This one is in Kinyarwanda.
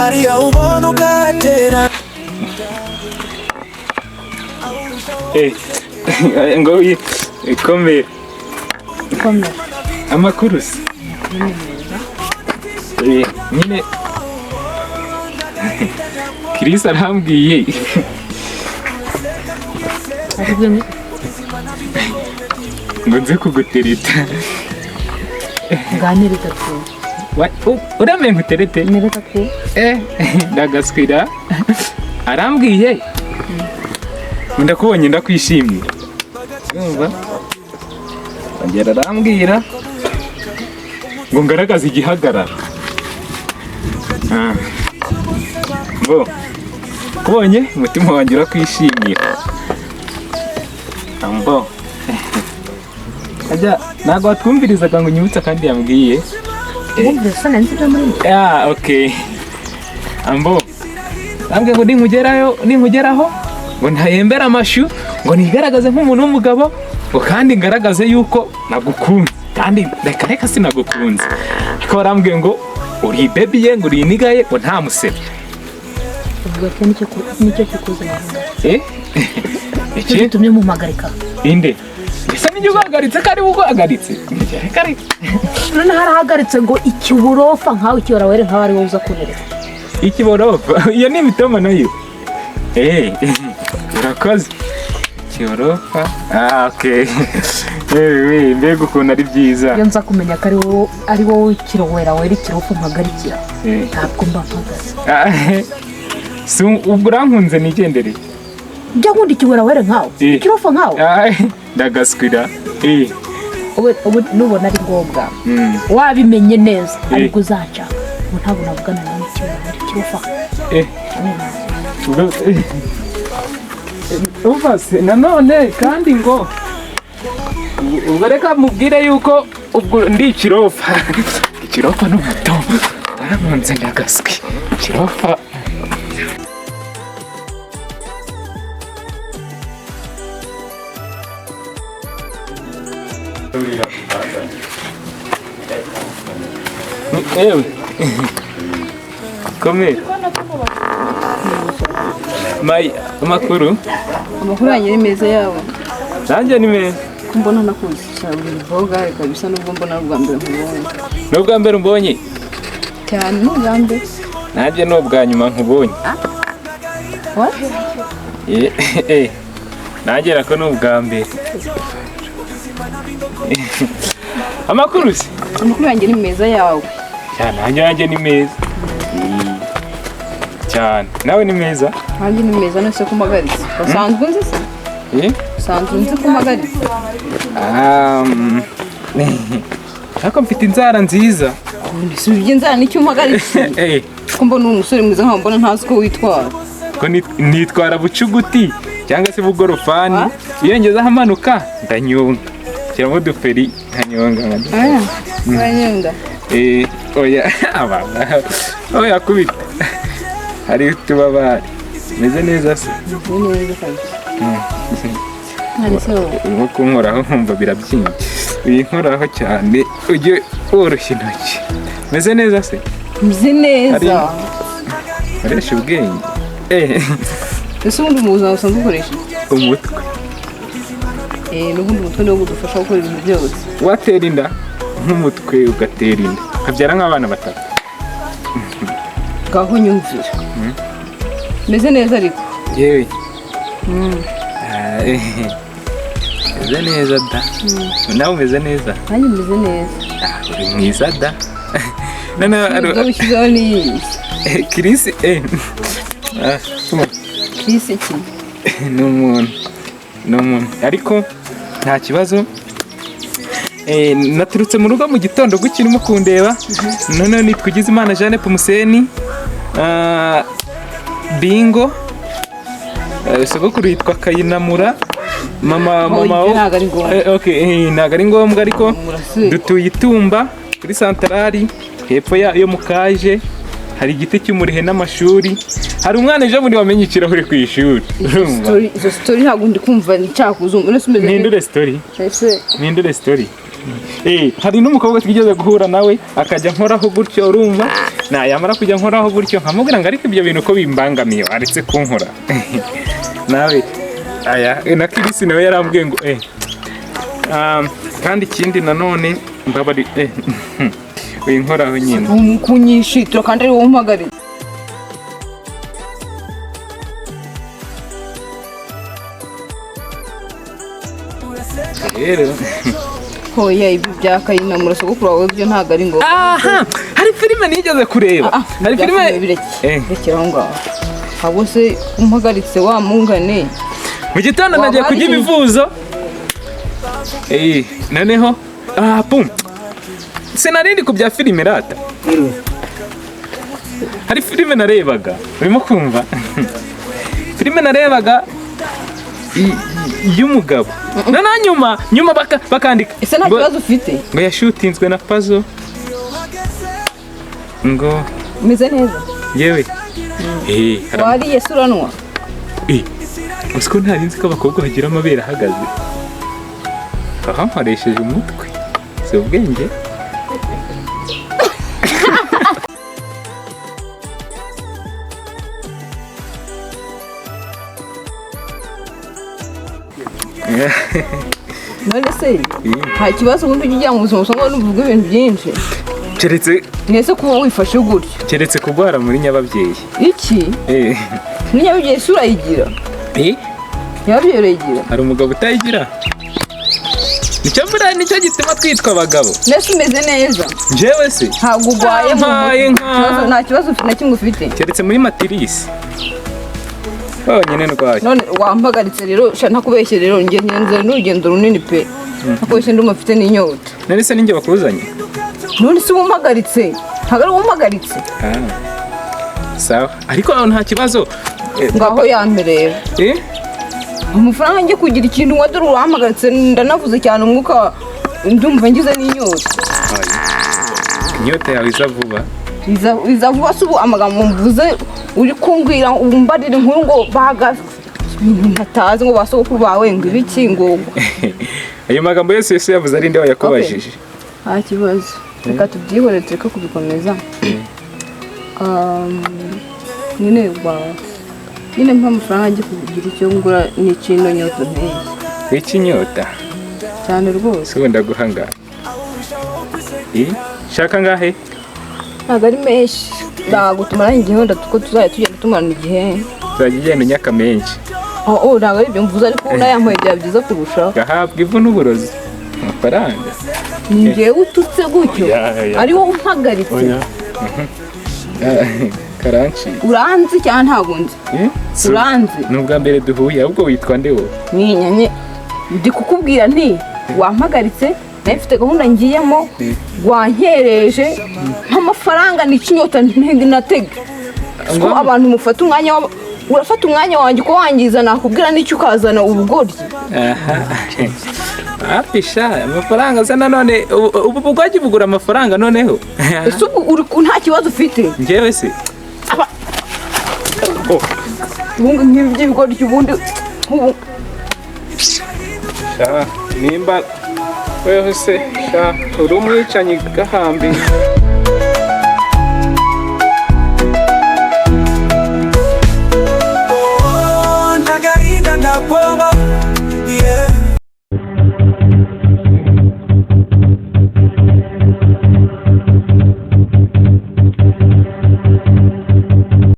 Hariya ubona ugatera. Ngo ikomere. Komera. Amakuru se? Nyine Chris arambwiye. Ngo nze kugutereta. Nganiriza pe. Uramenye nkuterete? Nereta pe. Ndagaswira. Arambwiye ndakubonye ndakwishimiye. Urumva? Ongera arambwira ngo ngaragaze igihagararo. Bo kubonye umutima wanjye urakwishimira. Ambo. Ajya ntabwo watwumvirizaga ngo unyibutse kandi yambwiye. Wumvise nzi ibyo muri. Ah, okay. Ambo. Ambwiye ngo ninkugerayo, ninkugeraho ngo ntahembere amashu, ngo nigaragaze nk'umuntu w'umugabo, ngo kandi ngaragaze yuko nagukunze. Kandi reka reka sinagukunze. Ariko barambwiye ngo uri baby ye, ngo uri iniga ye, ngo nta musebya. Ubwo cyo nicyo kikuzanye. Iki gitumye mumpagarika. Inde? Ese nijye uhagaritse ko ari we uhagaritse? Reka reka. None harahagaritse ngo ikiburofa nkawe ikibora were nkawe ari wowe uza kunereka. Ikiborofa? Iyo ni imitoma nayo. Urakoze. Ikiborofa? Ah, okay. Mbega ukuntu ari byiza. Iyo nza kumenya ko ari wowe ikirowera wera ikirofa mpagarikira. Ntabwo mba mpagaze. Si ubwo urankunze nigendereye. Njya nkunda ikiwera were nkawe. Ikirofa nkawe. Ndagaswira. Ubu nubona ari ngombwa. Wabimenye neza ariko uzaca. Ubu ntabwo navugana nawe ikiwera wera ikirofa. Umva se nanone kandi ngo ubwo reka mubwire yuko ubwo ndi ikirofa. Ikirofa n'umuto. Arankunze ndagaswi. Ikirofa. Ewe. Komera. Mai, amakuru? Amakuru yanjye ni meza yawe. Nanjye ni meza. Kumbona nakuzi cyane boga kabisa nubwo mbona ubwa mbere nkubonye. Nubwa mbere umbonye? Cyane nubwa mbere. Nanjye nubwa nyuma nkubonye. What? Nanjye nako nubwa mbere. Amakuru se? Amakuru yanjye ni meza yawe. Cyane nanjye yanjye ni meza. Cyane. Nawe ni meza? Nanjye ni meza nose kumagaritse. Usanzwe nzi se? Usanzwe nzi kumagaritse. Ariko mfite inzara nziza. Si inzara nicyo umpagaritse. Ko mbona umusore mwiza nkaho mbona ntazi ko witwara. Ko nitwara bucuguti cyangwa se bugorofani. Iyo ngeze ahamanuka ndanyonga. Shyiramo uduferi nkanyonga. Uranyonga? Oya abana. Oya kubita. Hari utubabari. Meze neza se? Meze neza kabisa. Urimo kunkoraho nkumva birabyimbye. Uyinkoraho cyane ujye woroshya intoki. Meze neza se? Meze neza. Koresha ubwenge. Ese ubundi mu buzima busanzwe ukoresha umutwe. N'ubundi umutwe niwo udufasha gukora ibintu byose. Watera inda nk'umutwe ugatera inda. Ukabyara nk'abana batatu. Ngaho nyumvira. Meze neza ariko. Yewe. Meze neza da. Nawe umeze neza? Nanjye meze neza. Uri mwiza da. None wishyizeho ni Chris Chris iki? Ni umuntu. Ni umuntu. Ariko nta kibazo. Naturutse mu rugo mu gitondo gukirimo kundeba. None nitwigize Imana Jeanne Pumuseni. Bingo. Sogokuru yitwa Kayinamura. Mama ntago ari ngombwa. Okay, ntago ari ngombwa ariko dutuye Itumba kuri santarari hepfo yo mukaje hari igiti cy'umurihe n'amashuri. Hari umwana ejo muri wamenye ikirahure ku ishuri. Izo story ntago ndi kumva ncyakuza umeze. Nindure story. Nindure story. Hari n'umukobwa twigeze guhura nawe akajya nkoraho gutyo urumva. Na yamara kujya nkoraho gutyo nkamubwira ngo ariko ibyo bintu ko bimbangamiye aretse kunkora. Nawe aya na Kirisi nawe yarambwiye ngo kandi ikindi nanone mbabari winkoraho nyine. Kunyishitura kandi ari wowe umpagaritse. Rero Hoya, ibi bya Kayinamura sogokuru wawe byo ntabwo ari ngombwa. Aha hari filime nigeze kureba. Hari filime Bireke, rekera aho ngaho. Ahubwo se umpagaritse wa mungane? Mu gitondo nagiye Waba kurya hari- ibivuzo. Noneho pum, sinarindi ku bya filime rata. Hari filime narebaga, urimo kumva, filime narebaga y'umugabo, noneho nyuma bakandika Ese nta ngo- kibazo ufite? Ngo yashutinzwe na Pazo ngo. Umeze neza? Yewe, hari Wariye se, uranwa? Uzi ko ntari nzi ko abakobwa bagira amabere ahagaze? Aha nkoresheje umutwe, si ubwenge. None se nta kibazo ubundi ujya ujya mu buzima busanzwe n'uvuga ibintu byinshi? Keretse Mwese kuba wifashe gutyo? Keretse kurwara muri nyababyeyi. Iki? N'inyababyeyi se urayigira? Nyababyeyi urayigira? Hari umugabo utayigira? Nicyo mbura, nicyo gituma twitwa abagabo. Mbese umeze neza? Njyewe se? Ntabwo urwaye mu Yampaye mutwe? inka. Nta kibazo na kimwe ufite? Keretse muri matirisi honyine ndwaye. None wampagaritse rero sha, ntakubeshye rero, njye ngenze n'urugendo runini pe, ntakubeshye, ndumva mfite n'inyota. None se ninjye bakuzanye? None se wumpagaritse? Ntabwo ari wumpagaritse. Ah. Sawa, ariko aho nta kibazo. Ngaho yampe rero amafaranga njye kugira ikintu wa, dore urampagaritse, ndanavuze cyane umwuka, ndumva ngize n'inyota. Oya. Inyota yawe iza vuba. Iza vuba se? Ubu amagambo mvuze uri kumbwira umbarira inkuru ngo baga ibintu ntatazi, ngo ba sogokuru bawe, ngo ibiki, ngo Ayo magambo yose Yesu yavuze ari nde wayakubajije? Nta kibazo, reka tubyihorere, tureke kubikomeza. Nyine wa nyine mpa amafaranga njye kugira icyo ngura n'ikino nyota nteye. Wiki inyota? Cyane rwose. Se wenda guha ngahe? Shaka ngahe? Ntabwo ari menshi, ntabwo tumaranye igihe wenda, kuko tuzajya tugenda tumarana igihe. Uzajya ugenda unyaka menshi. Oh, ntabwo ari ibyo mvuze, ariko unayampaye byaba byiza kurushaho. Gahabwa ivu n'uburozi amafaranga. Ni njyewe ututse gutyo? Oya, oya. Ari wowe umpagaritse. Karanci. Uranzi cyangwa ntabwo nzi? Uranzi? Ni ubwa mbere duhuye. Ahubwo witwa nde wowe? Mwinyanye, ndi kukubwira nti wampagaritse, nawe mfite gahunda ngiyemo, wankereje nk'amafaranga nica inyota natega ko abantu mufata umwanya urafata umwanya wanjye uko wangiza, nakubwira n'icyo ukazana ubugoryi. Apisha amafaranga se nanone ubu bugwajya bugura amafaranga noneho? Ese ubu uri nta kibazo ufite? Njyewe se? Oh. Ubundi nk'ibi by'ibigoryi ubundi ubu Sha, nimba wewe se sha uri umwicanyi gahambi.